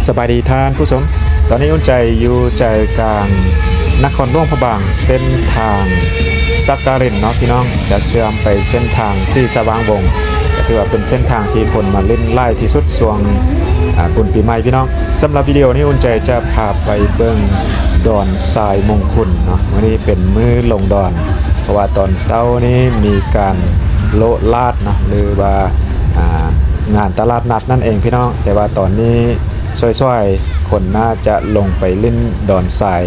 ສະບາຍດີທ່ານຜູ້ຊົມ, ຕອນນີ້ອຸ່ນໃຈຢູ່ໃຈກາງນະຄອນຫຼວງພະບາງ, ເສັ້ນທາງສັກກະລິນເນາະພີ່ນ້ອງ, ຈະເຊື່ອມໄປເສັ້ນທາງສີສະຫວ່າງວົງ, ກໍຖືວ່າເປັນເສັ້ນທາງທີ່ຄົນມາຫຼິ້ນຫຼາຍທີ່ສຸດຊ່ວງ ອາ ບຸນປີໃໝ່ພີ່ນ້ອງ. ສຳລັບວິດີໂອນີ້ອຸ່ນໃຈຈະພາໄປເບິ່ງດອນຊາຍມົງຄຸນເນາະ, ມື້ນີ້ເປັນມື້ລົງດອນ ເພາະວ່າຕອນເຊົ້ານີ້ມີການໂລະລາດເນາະ ຫຼືວ່າ ອາ ງານຕະຫຼາດນັດນັ້ນເອງພີ່ນ້ອງ, ແຕ່ວ່າຕອນນີ້ຊ່ວຍໆ ຄົນໜ້າຈະລົງໄປຫຼິ້ນດອນຊາຍ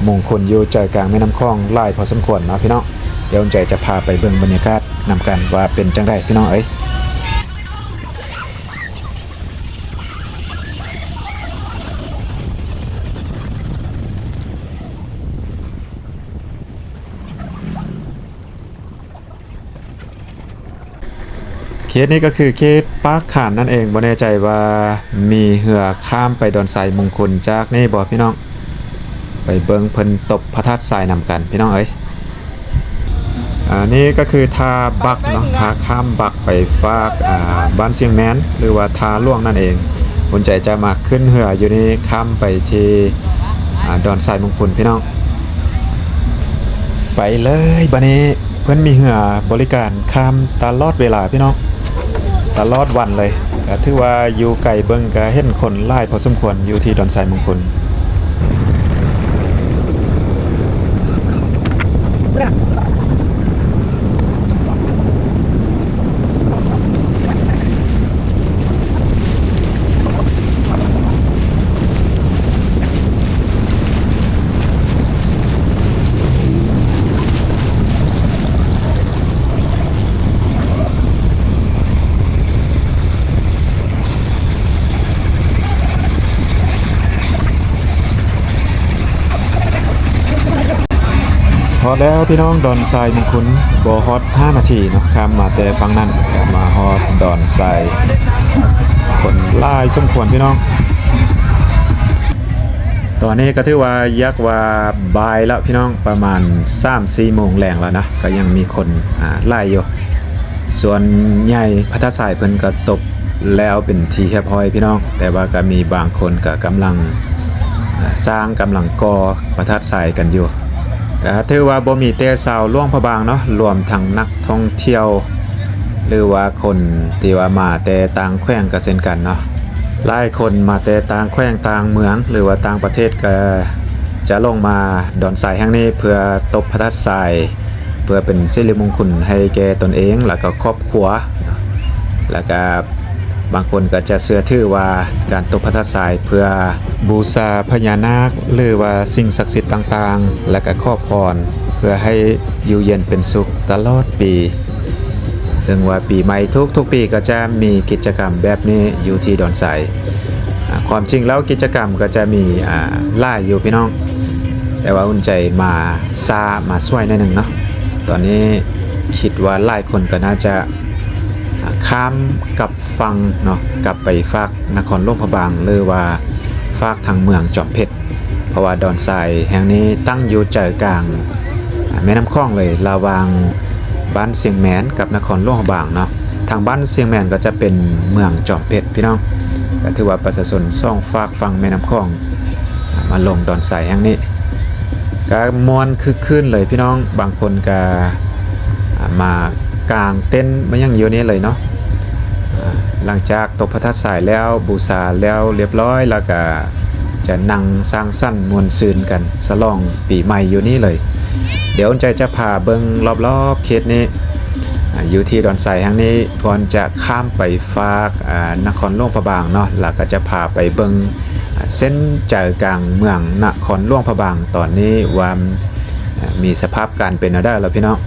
ມົງຄຸນຢູ່ໃຈກາງແມ່ນ້ຳຂອງຫຼາຍພໍສົມຄວນເນາະພີ່ນ້ອງ. ດຽວອຸ່ນໃຈຈະພາໄປເບິ່ງບັນຍາກາດນຳກັນວ່າເປັນຈັ່ງໃດພີ່ນ້ອງເອີຍ. ເຂດນີ້ກໍຄືເຂດປາກຄານນັ້ນເອງ, ບໍ່ແນ່ໃຈວ່າມີເຮືອຂ້າມໄປດອນຊາຍມົງຄຸນຈາກນີ້ບໍ່ພີ່ນ້ອງ? ໄປເບິ່ງເພິ່ນຕົບພະທາດຊາຍນຳກັນພີ່ນ້ອງເອີຍ. ອາ ນີ້ກໍຄືທ່າບັກເນາະ, ທ່າຂ້າມບັກໄປຟາກ ອາ ບ້ານຊຽງແມນ ຫຼືວ່າທ່າຫຼວງນັ້ນເອງ. ອຸ່ນໃຈຈະມາຂຶ້ນເຮືອຢູ່ນີ້ ຂ້າມໄປທີ່ ອາ ດອນຊາຍມົງຄຸນພີ່ນ້ອງ. ໄປເລີຍ ບາດນີ້ເພິ່ນມີເຮືອບໍລິການຂ້າມຕະຫຼອດເວລາພີ່ນ້ອງ, ຕະຫຼອດວັນເລີຍ. ກໍຖືວ່າຢູ່ໄກເບິ່ງກໍເຫັນຄົນຫຼາຍພໍສົມຄວນຢູ່ທີ່ດອນຊາຍມົງຄຸນ. ຮອດແລ້ວພີ່ນ້ອງ, ດອນຊາຍມົງຄຸນ ບໍ່ຮອດຫ້ານາທີເນາະ, ຂ້າມມາແຕ່ຝັ່ງນັ້ນ ມາຮອດດອນຊາຍ, ຄົນຫຼາຍສົມຄວນພີ່ນ້ອງ. ຕອນນີ້ກໍຖືວ່າຢາກວ່າບ່າຍແລ້ວພີ່ນ້ອງ, ປະມານສາມສີ່ໂມງແລງແລ້ວນະ, ກໍຍັງມີຄົນ ອາ ຫຼາຍຢູ່. ສ່ວນໃຫຍ່ພະທາດຊາຍເພິ່ນກໍຕົບແລ້ວເປັນທີ່ຮຽບຮ້ອຍພີ່ນ້ອງ, ແຕ່ວ່າກໍມີບາງຄົນກໍກຳລັງ ອາ ສ້າງ, ກຳລັງກໍ່ພະທາດຊາຍກັນຢູ່. ກໍຖືວ່າບໍ່ມີແຕ່ຊາວຫຼວງພະບາງເນາະ, ລວມທັງນັກທ່ອງທ່ຽວ ຫຼືວ່າຄົນທີ່ວ່າມາແຕ່ຕ່າງແຂວງກໍເຊັ່ນກັນເນາະ. ຫຼາຍຄົນມາແຕ່ຕ່າງແຂວງຕ່າງເມືອງ ຫຼືວ່າຕ່າງປະເທດ ກໍຈະລົງມາດອນຊາຍແຫ່ງນີ້ເພື່ອຕົບພະທາດຊາຍ ເພື່ອເປັນສິລິມົງຄຸນໃຫ້ແກ່ຕົນເອງ ແລ້ວກໍຄອບຄົວ. ແລ້ວກໍບາງຄົນກໍຈະເຊື່ອຖືວ່າການຕົບພະທາດຊາຍເພື່ອບູຊາພະຍານາກ ຫຼືວ່າສິ່ງສັກສິດຕ່າງໆ ແລ້ວກໍຂໍພອນເພື່ອໃຫ້ຢູ່ເຢັນເປັນສຸກຕະຫຼອດປີ. ເຊິ່ງວ່າປີໃໝ່ທຸກໆປີກໍຈະມີກິດຈະກຳແບບນີ້ຢູ່ທີ່ດອນຊາຍ. ອາ ຄວາມຈິງແລ້ວກິດຈະກຳກໍຈະມີ ອາ ຫຼາຍຢູ່ພີ່ນ້ອງ, ແຕ່ວ່າອຸ່ນໃຈມາຊ້າມາສວຍໜ້ອຍໜຶ່ງເນາະ. ຕອນນີ້ຄິດວ່າຫຼາຍຄົນກໍໜ້າຈະ ອາ ຂ້າມກັບຝັ່ງເນາະ, ກັບໄປຟາກນະຄອນຫຼວງພະບາງ ຫຼືວ່າຟາກທາງເມືອງຈອມເພັດ. ເພາະວ່າດອນຊາຍແຫ່ງນີ້ຕັ້ງຢູ່ໃຈກາງ ອາ ແມ່ນ້ຳຂອງເລີຍ, ລະຫວ່າງບ້ານຊຽງແມນກັບນະຄອນຫຼວງພະບາງເນາະ. ທາງບ້ານຊຽງແມນກໍຈະເປັນເມືອງຈອມເພັດພີ່ນ້ອງ, ກໍຖືວ່າປະຊາຊົນສອງຟາກຝັ່ງແມ່ນ້ຳຂອງ ອາ ມາລົງດອນຊາຍແຫ່ງນີ້ ກໍມ່ວນຄຶກຄື້ນເລີຍພີ່ນ້ອງ. ບາງຄົນກໍ ອາ ມາກາງເຕັນມາຫຍັງຢູ່ນີ້ເລີຍເນາະ. ອາ ຫຼັງຈາກຕົບພະທາດຊາຍແລ້ວ ບູຊາແລ້ວລຽບຮ້ອຍ ແລ້ວກະຈະນັ່ງສັງສັນມ່ວນຊື່ນກັນ ສະຫຼອງປີໃໝ່ຢູ່ນີ້ເລີຍ. ດຽວອຸ່ນໃຈຈະພາເບິ່ງລອບໆເຂດນີ້ ອາ ຢູ່ທີ່ດອນຊາຍແຫ່ງນີ້ ກ່ອນຈະຂ້າມໄປຟາກ ອາ ນະຄອນຫຼວງພະບາງເນາະ, ແລ້ວກະຈະພາໄປເບິ່ງ ອາ ເສັ້ນໃຈກາງເມືອງນະຄອນຫຼວງພະບາງຕອນນີ້ວ່າ ອາ ມີສະພາບການເປັນແນວໃດລະພີ່ນ້ອງ.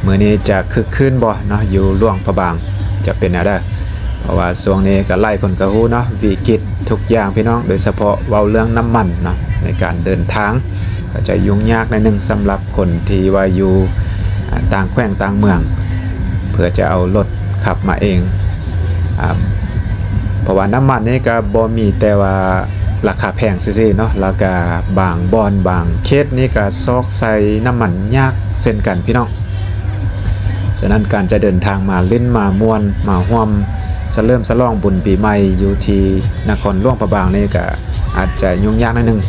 ມື້ນີ້ຈະຄຶກຄື້ນບໍ່ເນາະ ຢູ່ຫຼວງພະບາງຈະເປັນແນວໃດ? ເພາະວ່າຊ່ວງນີ້ກໍຫຼາຍຄົນກໍຮູ້ເນາະ ວິກິດທຸກຢ່າງພີ່ນ້ອງ, ໂດຍສະເພາະເວົ້າເລື່ອງນ້ຳມັນເນາະ ໃນການເດີນທາງກໍຈະຫຍຸ້ງຍາກໜ້ອຍໜຶ່ງສຳລັບຄົນທີ່ວ່າຢູ່ ອາ ຕ່າງແຂວງຕ່າງເມືອງ ເພື່ອຈະເອົາລົດ ຂັບມາເອງ ອາ ເພາະວ່ານ້ຳມັນນີ້ກໍບໍ່ມີແຕ່ວ່າລາຄາແພງຊື່ໆເນາະ, ແລ້ວກໍບາງບ່ອນບາງເຂດນີ້ກໍຊອກໃສ່ນ້ຳມັນຍາກເຊັ່ນກັນພີ່ນ້ອງ. ສະນັ້ນການຈະເດີນທາງມາຫຼິ້ນມາມ່ວນມາຮ່ວມ ສະເຫຼີມສະຫຼອງບຸນປີໃໝ່ຢູ່ທີ່ນະຄອນຫຼວງພະບາງນີ້ກະອາດຈະຫຍຸ້ງຍາກໜ້ອຍໜຶ່ງ,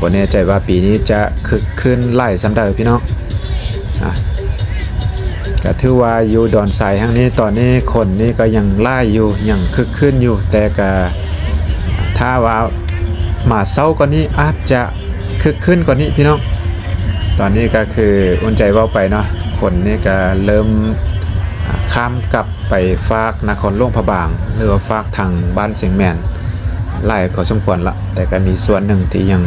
ບໍ່ແນ່ໃຈວ່າປີນີ້ຈະຄຶກຄື້ນຫຼາຍສ່ຳໃດພີ່ນ້ອງ. ອາ ກະຖືວ່າຢູ່ດອນຊາຍແຫ່ງນີ້ ຕອນນີ້ຄົນນີ້ກະຍັງຫຼາຍຢູ່ ຍັງຄຶກຄື້ນຢູ່, ແຕ່ກະຖ້າວ່າມາເຊົ້າກວ່ານີ້ອາດຈະຄຶກຄື້ນກວ່ານີ້ພີ່ນ້ອງ. ຕອນນີ້ກະຄືອຸ່ນໃຈເວົ້າໄປເນາະ ຄົນນີ້ກະເລີ່ມ ອາ ຂ້າມກັບ ໄປຟາກນະຄອນຫຼວງພະບາງ ຫຼືວ່າຟາກທາງບ້ານຊຽງແມນຫຼາຍພໍສົມຄວນລະ, ແຕ່ກະມີສ່ວນໜຶ່ງທີ່ຍັງ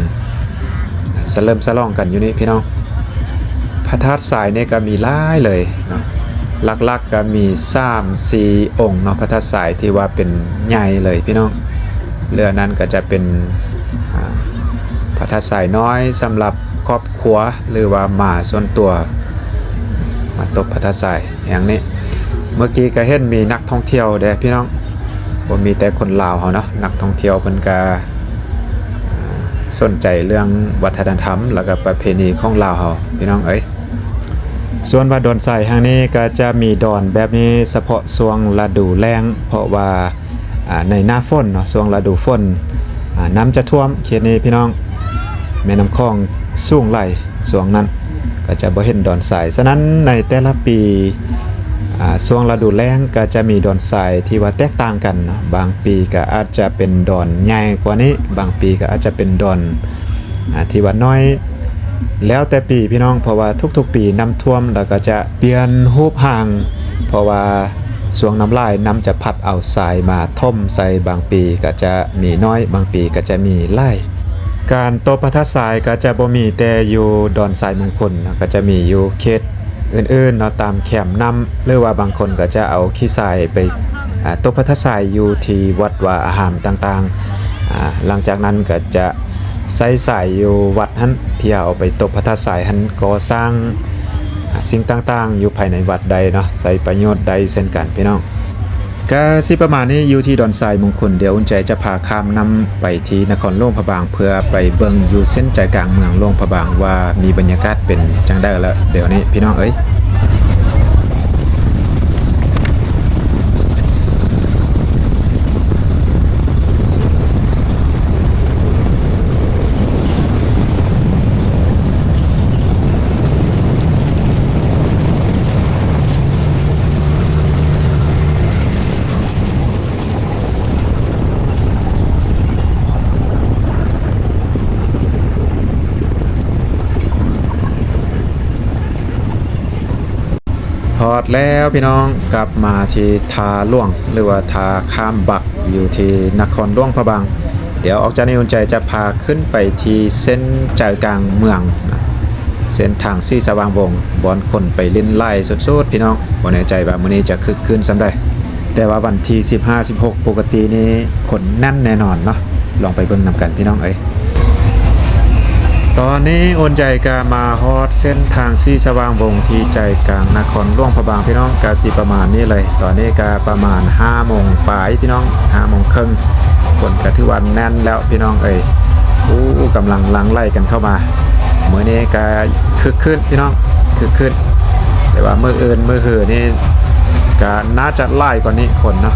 ສະເຫຼີມສະຫຼອງກັນຢູ່ນີ້ພີ່ນ້ອງ. ພະທາດຊາຍນີ້ກະມີຫຼາຍເລີຍເນາະ, ຫຼັກໆກະມີສາມສີ່ອົງເນາະ ພະທາດຊາຍທີ່ວ່າເປັນໃຫຍ່ເລີຍພີ່ນ້ອງ. ເຫຼືອນັ້ນກະຈະເປັນ ອາ ພະທາດຊາຍນ້ອຍສຳລັບຄອບຄົວ ຫຼືວ່າມາສ່ວນຕົວ ມາຕົບພະທາດຊາຍ ແຫ່ງນີ້. ເມື່ອກີ້ກະເຫັນມີນັກທ່ອງທ່ຽວເດ້ພີ່ນ້ອງ, ບໍ່ມີແຕ່ຄົນລາວເຮົາເນາະ, ນັກທ່ອງທ່ຽວເພິ່ນກະ ອາ ສົນໃຈເລື່ອງວັດທະນະທຳ ແລ້ວກະປະເພນີຂອງລາວເຮົາພີ່ນ້ອງເອີຍ. ສ່ວນວ່າດອນຊາຍແຫ່ງນີ້ກະຈະມີດອນແບບນີ້ສະເພາະຊ່ວງລະດູແລ້ງ, ເພາະວ່າ ອາ ໃນໜ້າຝົນເນາະ ຊ່ວງລະດູຝົນ ອາ ນ້ຳຈະຖ້ວມເຂດນີ້ພີ່ນ້ອງ, ແມ່ນ້ຳຂອງສູງຫຼາຍ ຊ່ວງນັ້ນກະຈະບໍ່ເຫັນດອນຊາຍ. ສະນັ້ນໃນແຕ່ລະປີ ອາ ຊ່ວງລະດູແລ້ງກະຈະມີດອນຊາຍທີ່ວ່າແຕກຕ່າງກັນເນາະ, ບາງປີກະອາດຈະເປັນດອນໃຫຍ່ກວ່ານີ້, ບາງປີກະອາດຈະເປັນດອນ ອາ ທີ່ວ່ານ້ອຍ ແລ້ວແຕ່ປີພີ່ນ້ອງ, ເພາະວ່າທຸກໆປີນ້ຳຖ້ວມແລ້ວກໍຈະປ່ຽນຮູບຮ່າງ, ເພາະວ່າຊ່ວງນ້ຳຫຼາຍ ນ້ຳຈະພັດເອົາຊາຍມາຖົມໃສ່, ບາງປີກໍຈະມີນ້ອຍ ບາງປີກໍຈະມີຫຼາຍ. ການຕົບພະທາດຊາຍກໍຈະບໍ່ມີແຕ່ຢູ່ດອນຊາຍມຸງຄຸນ, ກໍຈະມີຢູ່ເຂດ ອື່ນໆເນາະ ຕາມແຄມນ້ຳ ຫຼືວ່າບາງຄົນກໍຈະເອົາຂີ້ຊາຍໄປ ອາ ຕົບພະທາດຊາຍຢູ່ທີ່ວັດວາອາຮາມຕ່າງໆ. ອາ ຫຼັງຈາກນັ້ນກໍຈະໃຊ້ຊາຍຢູ່ວັດຫັ້ນ ທີ່ເຮົາເອົາໄປຕົບພະທາດຊາຍຫັ້ນ ກໍ່ສ້າງ ອາ ສິ່ງຕ່າງໆຢູ່ພາຍໃນວັດໄດ້ເນາະ ໃຊ້ປະໂຫຍດໄດ້ເຊັ່ນກັນພີ່ນ້ອງ. ກະຊິປະມານນີ້ ຢູ່ທີ່ດອນຊາຍມຸງຄຸນ. ດຽວອຸ່ນໃຈຈະພາຂ້າມນ້ຳໄປທີ່ນະຄອນຫຼວງພະບາງ ເພື່ອໄປເບິ່ງຢູ່ເສັ້ນໃຈກາງເມືອງຫຼວງພະບາງວ່າມີບັນຍາກາດເປັນຈັ່ງໃດລະດຽວນີ້ພີ່ນ້ອງເອີຍ. ຮອດແລ້ວພີ່ນ້ອງ, ກັບມາທີ່ທ່າຫຼວງ ຫຼືວ່າທ່າຂ້າມບັກ ຢູ່ທີ່ນະຄອນຫຼວງພະບາງ. ດຽວອອກຈາກນີ້ ອຸ່ນໃຈຈະພາຂຶ້ນໄປທີ່ເສັ້ນໃຈກາງເມືອງນະ, ເສັ້ນທາງສີສະຫວ່າງວົງ ບ່ອນຄົນໄປຫຼິ້ນຫຼາຍສຸດໆ ພີ່ນ້ອງ. ບໍ່ແນ່ໃຈວ່າມື້ນີ້ຈະຄຶກຄື້ນສ່ຳໃດ, ແຕ່ວ່າວັນທີສິບຫ້າ ສິບຫົກ ປົກກະຕິນີ້ຄົນແໜ້ນແນ່ນອນເນາະ. ລອງໄປເບິ່ງນຳກັນພີ່ນ້ອງເອີຍ. ຕອນນີ້ອຸ່ນໃຈກະມາຮອດເສັ້ນທາງສີສະຫວ່າງວົງທີ່ໃຈກາງນະຄອນຫຼວງພະບາງພີ່ນ້ອງ, ກະຊິປະມານນີ້ເລີຍ. ຕອນນີ້ກະປະມານຫ້າໂມງປາຍພີ່ນ້ອງ, ຫ້າໂມງເຄິ່ງ. ຄົນກະຖືວ່າແໜ້ນແລ້ວພີ່ນ້ອງເອີຍ. ໂອ້ ກຳລັງຫຼັ່ງໄຫຼກັນເຂົ້າມາ. ມື້ນີ້ກະຄຶກຄື້ນພີ່ນ້ອງ, ຄຶກຄື້ນ. ແຕ່ວ່າມື້ອື່ນມື້ຮືນີ້ກະໜ້າຈະຫຼາຍກວ່ານີ້ຄົນເນາະ.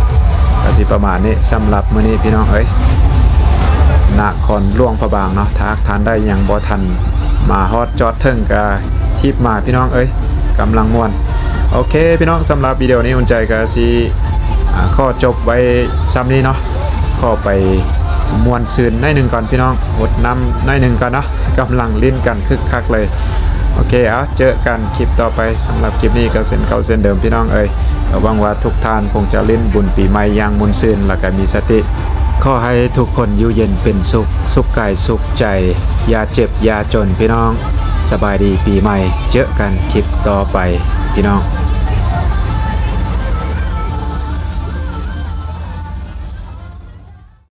ກະຊິປະມານນີ້ສຳລັບມື້ນີ້ພີ່ນ້ອງເອີຍ. ນະຄອນຫຼວງພະບາງເນາະ, ຖ້າທ່ານໃດຍັງບໍ່ທັນມາຮອດຈອດເຖິງກະຮີບມາພີ່ນ້ອງເອີຍ, ກຳລັງມ່ວນ. ໂອເຄພີ່ນ້ອງ, ສຳລັບວິດີໂອນີ້ອຸ່ນໃຈກະຊິ ອາ ຂໍຈົບໄວ້ສ່ຳນີ້ເນາະ. ຂໍໄປມ່ວນຊື່ນໜ້ອຍໜຶ່ງກ່ອນພີ່ນ້ອງ, ຫົດນ້ຳໜ້ອຍໜຶ່ງກ່ອນເນາະ, ກຳລັງຫຼິ້ນກັນຄຶກຄັກເລີຍ. ໂອເຄ ເອົາ ເຈີກັນຄລິບຕໍ່ໄປ. ສຳລັບຄລິບນີ້ກໍເຊັ່ນເກົ່າເຊັ່ນເດີມພີ່ນ້ອງເອີຍ, ກໍຫວັງວ່າທຸກທ່ານຄົງຈະຫຼິ້ນບຸນປີໃໝ່ຢ່າງມ່ວນຊື່ນ ແລ້ວກໍມີສະຕິ. ຂໍໃຫ້ທຸກຄົນຢູ່ເຢັນເປັນສຸກ, ສຸກກາຍສຸກໃຈ, ຢ່າເຈັບຢ່າຈົນພີ່ນ້ອງ. ສະບາຍດີປີໃໝ່, ເຈີກັນຄລິບຕໍ່ໄປພີ່ນ້ອງ.